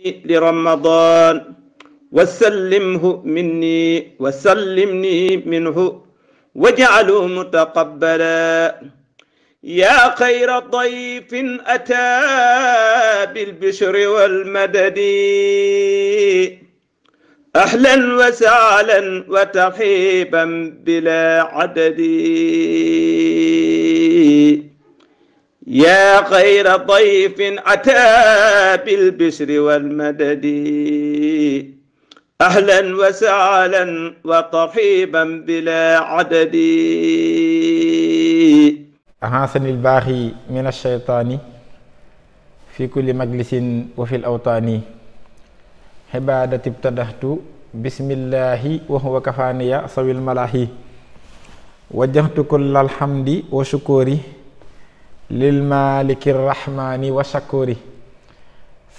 لرمضان وسلمه مني وسلمني منه واجعله متقبلا يا خير ضيف أتى بالبشر والمدد أهلا وسهلا وترحيبا بلا عدد يا خير ضيف أتى بالبشر والمدد أهلا وسهلا وترحيبا بلا عدد أحسن الباغي من الشيطان في كل مجلس وفي الأوطان عبادة ابتدأت بسم الله وهو كفاني سوي الملاهي وجهت كل الحمد وشكوري للمالك الرحمن والشكوري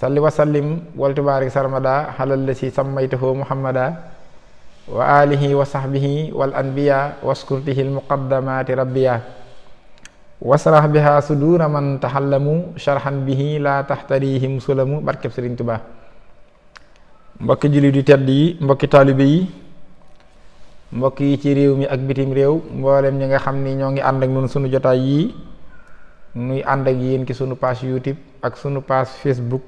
صل وسلم والتبارك سرمدا على الذي سميته محمدا وآله وصحبه والأنبياء واسكرته المقدمات ربيا wasrah biha sudura man tahallamu sharhan bihi la tahtarihim sulamu barkeb Sëriñ Tuubaa. mbokki jullit yu tedd yi, mbokki taalibe yi, mbokk yi ci réew mi ak bitim réew, mboolem ñi nga xam ni ñoo ngi ànd ak ñun sunu jotaay yii nuy ànd ak yéen ci sunu page YouTube ak sunu page Facebook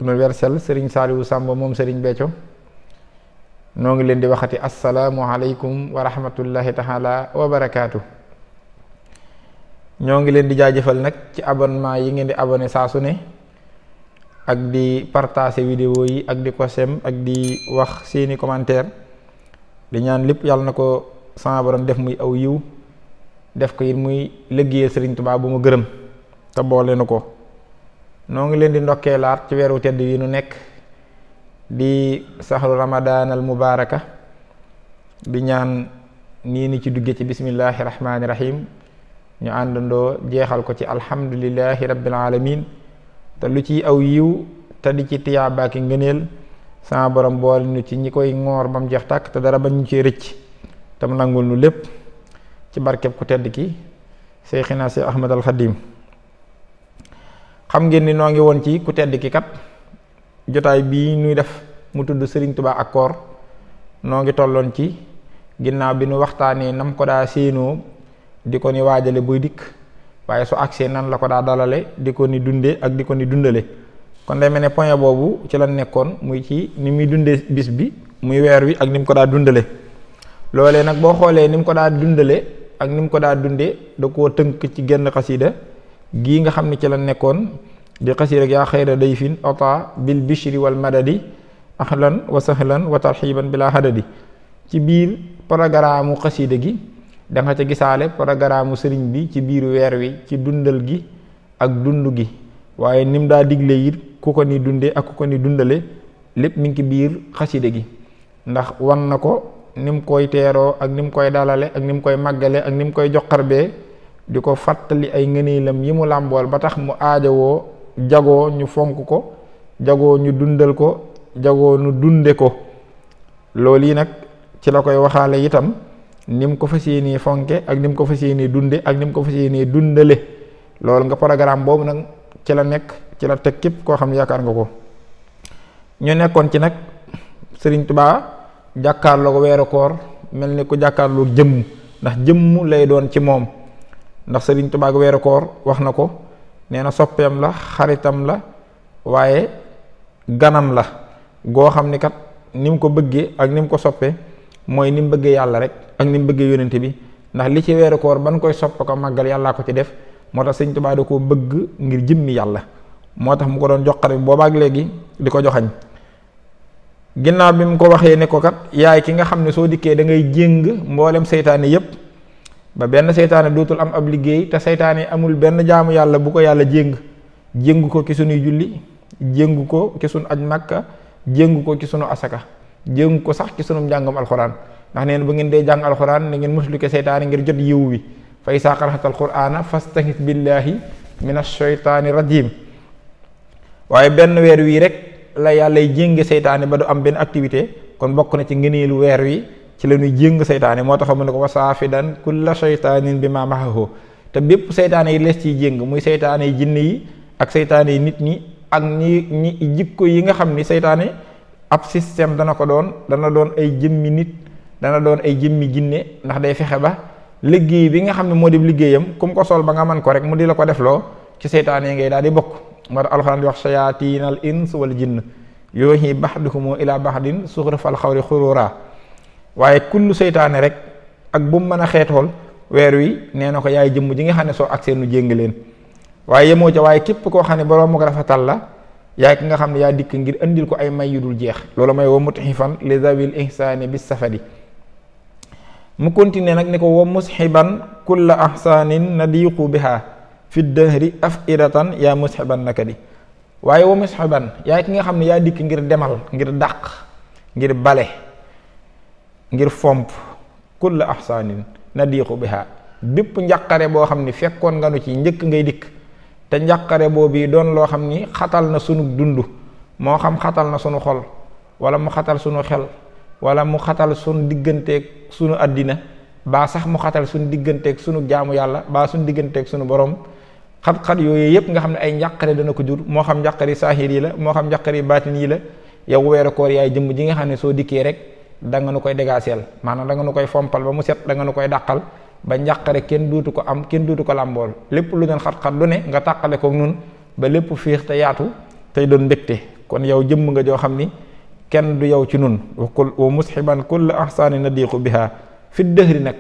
universel Serigne Saliou Samb moom Serigne Béthio. noo ngi leen di waxati assalaamu aleykum wa rahmatullahi taala wa barakaatu. ñoo ngi leen di jaajëfal nag ci abonnement yi ngeen di abonné saa su ne ak di partager vidéo yi ak di ko sem ak di wax seeni commentaire di ñaan lépp yàlla na ko sama borom def muy aw yiw def ko it muy liggéeyal Sëriñ Tuubaa bu mu gërëm te boole na ko. noo ngi leen di ndokkeelaat ci weeru tedd yi nu nekk di saxru ramadaanal mubaaraka di ñaan nii ni ci dugge ci bismillahi rahmaani rahim ñu àndandoo jeexal ko ci alhamdulillahi rabbil alamin te lu ci aw yiw te di ci tiyaabaaki ngëneel sama borom boole nu ci ñi koy ŋoor ba mu jeex tàkk te dara ba ñu ci rëcc te mu nangul nu lépp ci barkeb ku tedd ki Seyxina Seex Ahmad al Xadim. xam ngeen ni noo ngi woon ci ku tedd ki kat jotaay bii nuy def mu tudd Sëriñ Tuubaa ak koor noo ngi tolloon ci ginnaaw bi nu waxtaanee nam ko daa séenoo di ko ni waajale buy dikk waaye su agsee nan la ko daa dalale di ko ni dunde ak di ko ni dundale. kon day mel ne point boobu ci la nekkoon muy ci ni muy dundee bis bi muy weer wi ak ni mu ko daa dundale. loolee nag boo xoolee ni mu ko daa dundale ak ni mu ko daa dundee da koo tënk ci genn xasida gii nga xam ne ci la nekkoon di xasida yaa xayra dayfin ata bil bishri wal madadi ahlan wa sahlan wa tarxiban bila hadadi. ci biir programme xasida gi da nga ca gisaale programme sëriñ bi ci biiru weer wi ci dundal gi ak dund gi waaye nim daa digle it ku ko ni dunde ak ku ko ni dundale lépp mi ngi ci biir xaside gi ndax wan na ko nim koy teeroo ak nim koy dalale ak nim koy màggale ak nim koy joxarbee di ko fàttali ay ngëneelam yi mu làmbool ba tax mu aajowoo jagoo ñu fonk ko jagoo ñu dundal ko jagoo ñu dunde ko. loolu yi nag ci la koy waxaale itam ni mu ko fas yéenee fonke ak ni mu ko fas yéenee dunde ak ni mu ko fas yéenee dundale. loolu nga programme boobu nag ci la nekk ci la teg képp koo xam ne yaakaar nga ko. ñu nekkoon ci nag Sëriñ Tuubaa jàkkaarloo ko weeru koor mel ni ku jàkkaarloo jëmm ndax jëmm lay doon ci moom ndax Sëriñ Tuubaa weeru koor wax na ko nee na soppeem la xaritam la waaye ganam la goo xam ni kat ni mu ko bëggee ak ni mu ko soppee mooy ni mu bëggee yàlla rek ak ni mu bëggee yónente bi ndax li ci weeru koor ban koy sopp ko màggal yàllaa ko ci def moo tax Sëriñ Tuubaa da koo bëgg ngir jëmmi yàlla moo tax mu ko doon joxare boobaak léegi di ko joxañ. ginnaaw bi mu ko waxee ne ko kat yaay ki nga xam ne soo dikkee da ngay jéng mboolem seytaane yépp ba benn seytaane dootul am ab liggéey te seytaane amul benn jaamu yàlla bu ko yàlla jéng ko ci sunuy julli jéng ko ci sunu aj Makka jéng ko ci sunu asaka jéng ko sax ci sunu njàngam alxuraan ndax neen bu ngeen dee jàng alxuraan na ngeen muslu ko seytaane ngir jot yiw wi fa izaa qara'tal qur'aana fasta'iz billaahi minash shaytaani rajiim. waaye benn weer wii rek la yàlla jéng seytaane ba du am benn activité kon bokk na ci ngëneelu weer wi ci la ñuy jéng seytaane moo tax mu ne ko wasaafidan kulla shaytaanin bi ma maxahu te bépp seytaane yi lees ciy jéng muy seytaane yi jinne yi ak seytaane yi nit ñi ak ñi jikko yi nga xam ni seytaane ab système dana doon ay jëmmi nit, dana doon ay jëmmi jinne, ndax day fexe ba liggéey bi nga xam ne moo di liggéeyam kum ko sol ba nga man ko rek mu di la ko defloo ci seytaane yi ngay daal di bokk. moo tax alxuraan di wax shayaatiinal ins wal jinn yuuhi ba'duhum ila ba'din zuxrufal qawli xuruura. waaye kullu seytaane rek ak bu mu mën a xeetool weer wi nee na ko yaay jëmm ji nga xam ne soo ak seenu jéng leen. waaye yemoo ca waaye képp koo xam ne boroom mu ko rafetal la yaay ki nga xam ne yaa dikk ngir andil ko ay may yu dul jeex. loolu mooy wa mutxifan li zawil ihsaani bis safadi. mu continuer nag ni ko wa musxiban kulla ahsaanin nadiqu biha fi dahri afidatan yaa musxiban nakadi. waaye wa musxiban yaay ki nga xam ne yaa dikk ngir demal, ngir dàq, ngir bale, ngir fomp kulla ahsaanin nadiqu biha bépp njàqare boo xam ni fekkoon nga nu ci njëkk ngay dikk, te njàqare boobu doon loo xam ni xatal na sunu dund, moo xam xatal na sunu xol wala mu xatal sunu xel wala mu xatal sunu digganteeg sunu àddina, baa sax mu xatal sunu digganteeg sunu jaamu yàlla, baa sunu digganteeg sunu borom. xat-xat yooyu yëpp nga xam ne ay njàqare dana ko jur, moo xam njàqari saahir yi la, moo xam njàqari baatin yi la, yow weeru koor yaay jëmm ji nga xam ne soo dikkee rek da nga nu koy dégaaseel, maanaam da nga nu koy fompal ba mu set, da nga nu koy dàqal ba njàqare kenn duutu ko am, kenn duutu ko làmbool. lépp lu doon xat-xat lu ne nga tàqale ko nun ba lépp féex te yaatu tey doon mbégte. kon yow jëmm nga joo xam ni kenn du yow ci nun wa musxiban kulla ahsaani nadiqu biha fi dëhri nag.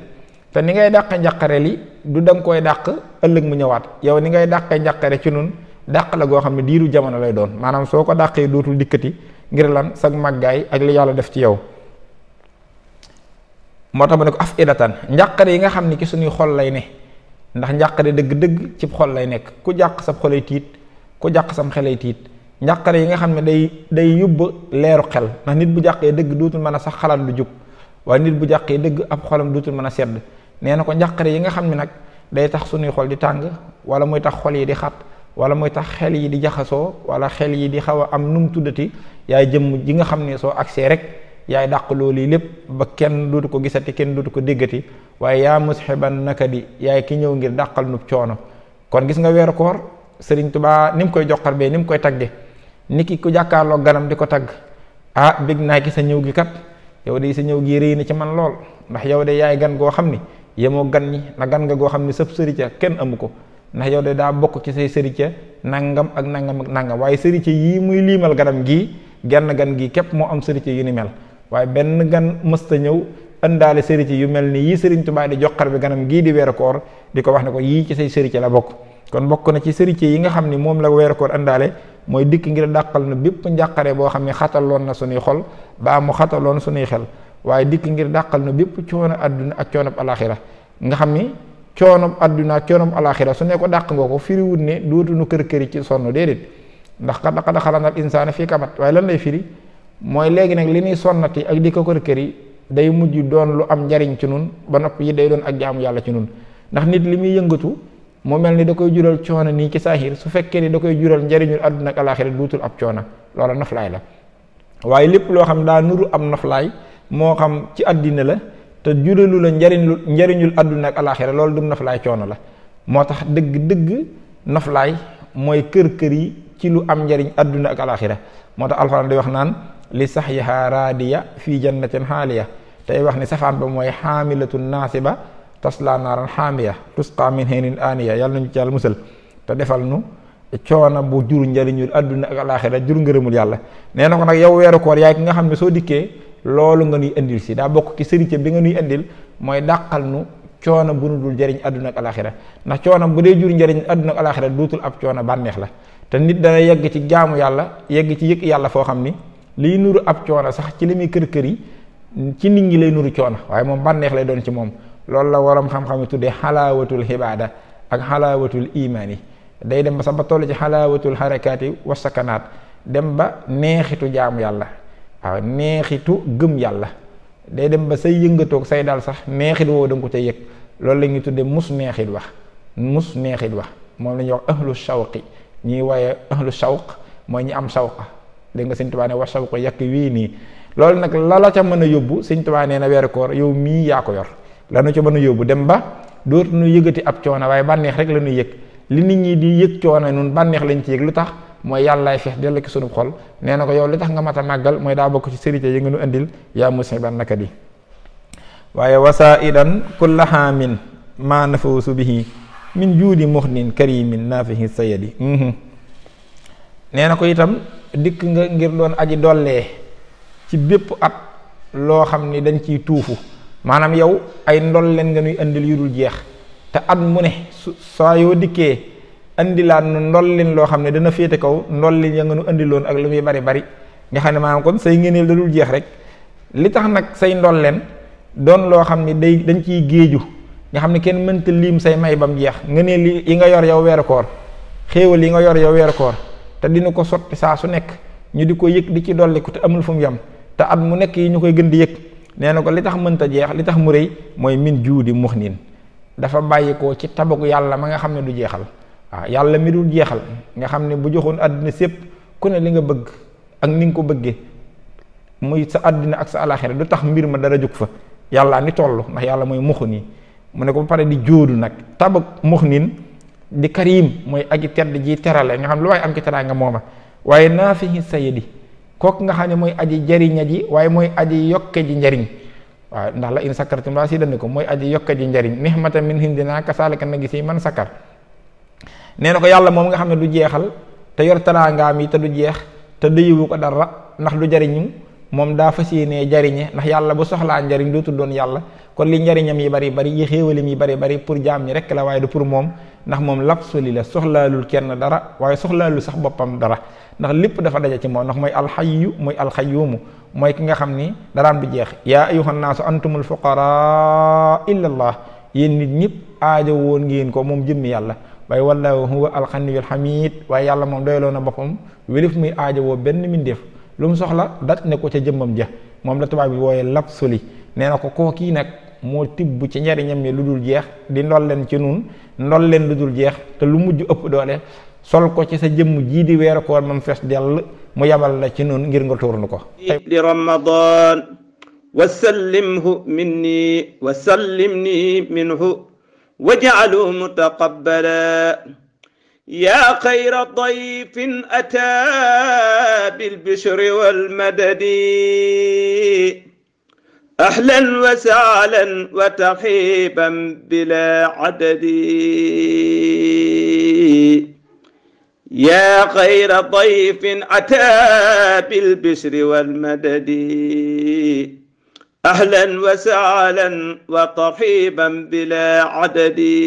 te ni ngay dàqe njàqare li du da nga koy dàq ëllëg mu ñëwaat, yow ni ngay dàqe njàqare ci nun dàq la goo xam ne diiru jamono lay doon, maanaam soo ko dàqee dootul dikkati ngir lan sag màggaay ak li yàlla def ci yow. moo tax mu ne ko af idatan njàqare yi nga xam ni ci suñuy xol lay ne, ndax njàqare dëgg-dëgg ci xol lay nekk. ku jàq sab xolay tiit, ku jàq sam xelay tiit. njàqare yi nga xam ne day yóbbu leeru xel, ndax nit bu jàqee dëgg dootul mën a sax xalaat lu jub, waaye nit bu jàqee dëgg ab xolam dootul mën a sedd. nee na ko njàqare yi nga xam ne nag day tax suñuy xol di tàng, wala muy tax xol yi di xat, wala muy tax xel yi di jaxasoo, wala xel yi di xaw a am nu mu tuddati, yaay jëmm ji nga xam ne soo agsee rek yaay dàq loolu lépp ba kenn dootu ko gisati, kenn dootu ko déggati. waaye yaa musxiban nakadi yaay ki ñëw ngir dàqal nu coono. kon gis nga weeru koor Sëriñ Tuubaa ni mu koy joxar bee ni mu koy tagge, ni ki ku jàkkaarloo ganam di ko tagg, ah bég naa ki sa ñëw gi kat, yow de sa ñëw gi rëy na ci man lool, ndax yow de yaay gan goo xam ni yemoo gan ñi, na gan nga goo xam ni sëb sërica kenn amu ko, ndax yow de daa bokk ci say sërica nangam ak nangam ak nangam. waaye sërica yii muy liimal ganam gii genn gan gii képp moo am sërica yu ni mel, waaye benn gan mësta ñëw ëndaale sërica yu mel ni yii Sëriñ Tuubaa di joxar bi ganam gii di weeru koor di ko wax ne ko yii ci say sërica la bokk. kon bokk na ci sërica yi nga xam ni moom la weeru koor ëndaale mooy dikk ngir dàqal na bépp njàqare boo xam ne xataloon na suñuy xol baa mu xataloon suñuy xel, waaye dikk ngir dàqal na bépp coono àdduna ak coonob alaxira. nga xam ni coonob àdduna ak coonob alaxira su ne ko dàq nga ko firiwut ne dootuñu kër-këri ci sonn, déedéet, ndax qad xalaqnal insaana fii kabad. waaye lan lay firi mooy léegi nag li ñuy sonnati ak di ko kër-këri day mujj doon lu am njariñ ci nun ba noppi yi day doon ak jaamu yàlla ci nun. ndax nit li muy yëngatu mu mel ni da koy jural coono nii ci saahir, su fekkee ni da koy jural njariñul àdduna ak alaxira duutul ab coono, loola noflaay la. waaye lépp loo xam daa nuru am noflaay, moo xam ci àddina la te juralu la njariñul àdduna ak alaxira, loolu dum noflaay coono la. moo tax dëgg noflaay mooy kër yi ci lu am njariñ àdduna ak alaxira. moo tax alxuraan di wax naan li saxyiha raadiya fii jannatin xaaliya, tey wax ni safaan ba mooy xaamilatun naasiba tasla naaran xaamiya tusqa min hinin aaniya. yàlla nañu ci yàlla musal te defal nu coono bu jur njariñul àdduna ak alaxira, jur ngërëmul yàlla. nee na ko nag yow weeru koor yaay ki nga xam ne soo dikkee loolu nga nuy indil si, daa bokk ci sëriñ bi nga nuy indil mooy dàqal nu coono bu nu dul jariñ àdduna ak alaxira. ndax coono bu dee jur njariñ àdduna ak alaxira duutul ab coono bànneex la. te nit dana yegg ci jaamu yàlla, yegg ci yëg yàlla foo xam ni liy nuru ab coono sax ci li muy kër yi ci nit ñi lay nuru coono, waaye moom bànneex lay doon ci moom. loolu la waroom xam-xam yi tuddee xalaawatul xibaada ak xalaawatul imaani. day dem ba sax ba toll ci xalaawatul xarakaati wa sakanaat, dem ba neexitu jaamu yàlla, waaw neexitu gëm yàlla. day dem ba say yëngatoog say daal sax neexit woo da nga ko ca yëg. loolu la ñuy tuddee mus neexit wax moom la ñuy wax ahlu shawqi. ñuy waaye ahlu shawq mooy ñi am shawqa. dégg nga Sëñ Tuubaa ne wa shawq yàq wii nii. loolu nag la ca mën a yóbbu Sëñ Tuubaa nee na weeru koor yow mii yaa ko yor. lanu ca mën a yóbbu dem ba dootuñu yëgati ab coono, waaye bànneex rek la ñuy yëg. li nit ñi di yëg coono nun bànneex lañ ci yëg. lu tax mooy yàllaay fees dellu ki sunu xol nee na ko yow li tax nga mat a màggal mooy daa bokk ci sérité yi nga nu indil yaa musiban naka di waaye wasaidan kulla haamin maa nafawsu bihi min juudi muxnin karimin naafihi sayadi nee na ko itam dikk nga ngir doon aji dollee ci bépp at loo xam ni dañ ciy tuufu maanaam yow ay ndolleen nga nuy indil yu dul jeex te at mu ne saa yoo dikkee indilaat nu ndollin loo xam ne dana féete kaw ndollin ya nga nu indiloon ak lu muy bari bari nga xam ne maanaam kon say ngëneel da dul jeex rek li tax nag say ndolleen doon loo xam ne dañ ciy géeju nga xam ne kenn mënta liim say may bam jeex ngëneel yi nga yor yow weeru koor xéewal yi nga yor yow weeru koor te dina ko sotti saa su nekk ñu di ko yëg di ci dolli ko te amul fu mu yem te at mu nekk yi ñu koy gën di yëg nee na ko li tax mënta jeex li tax mu rëy mooy min juudi muxnin dafa bàyyi ko ci tabagu yàlla ma nga xam ne du jeexal waaw yàlla mi dul jeexal nga xam ne bu joxoon àddina sépp ku ne li nga bëgg ak ni nga ko bëggee muy sa àddina ak sa alaxira du tax mbir ma dara jóg fa yàlla ni toll ndax yàlla mooy muxnin mu ne ko ba pare di jóodu nag tabag muxnin di karim mooy aji tedd ji terale nga xam lu waaye am ci teraanga mooma waaye naafihi sayidi kooku nga xam ne mooy aji jariña ji waaye mooy aji yokke ji njariñ waaw ndax la in sakartum laa si dandi ko mooy aji yokke ji njariñ nihmatan min hindina kasaalika na gisi man sakar nee na ko yàlla moom nga xam ne du jeexal te yor teraangaam yi te du jeex te doyuwu ko dara ndax du jariñu moom daa fas yéenee jariñe ndax yàlla bu soxlaa njariñ dootul doon yàlla kon li njariñam yi bari bari yi xéewalim yi bari bari pour jaam ñi rekk la waaye du pour moom ndax moom lapsoli la soxlaalul kenn dara waaye soxlaalul sax boppam dara ndax lépp dafa daje ci moom ndax mooy alxayyu mooy alxayyumu mooy ki nga xam ni daraam du jeex yaa ayyuhan naasu antumul fuqaraa illa allah yéen nit ñëpp aajo woon ngeen ko moom jëmmi yàlla waaye wallaahu huwa alxaniyul xamiid waaye yàlla moom doyloo na boppam wélif muy aajo woo benn mindeef lu mu soxla dat ne ko ca jëmmam ja moom la tubaab bi wooye lapsoli nee na ko kookii nag moo tibb ci njariñam yi lu dul jeex di ndolleen ci nun ndolleen lu dul jeex te lu mujj ëpp doole sol ko ci sa jëmm jii di weeru koor mam fees dell mu yabal la ci nun ngir nga tuurnu ko di ramadan wasallimhu minni wasallimni minhu waj'alhu mutaqabbala yaa xayra dayfin ataa bilbishri walmadadi ahlan wa sahlan wa tarhiban bila adadi yaa xayra dayfin ataa bilbishri walmadadi ahlan wa sahlan wa tarhiban bila adadi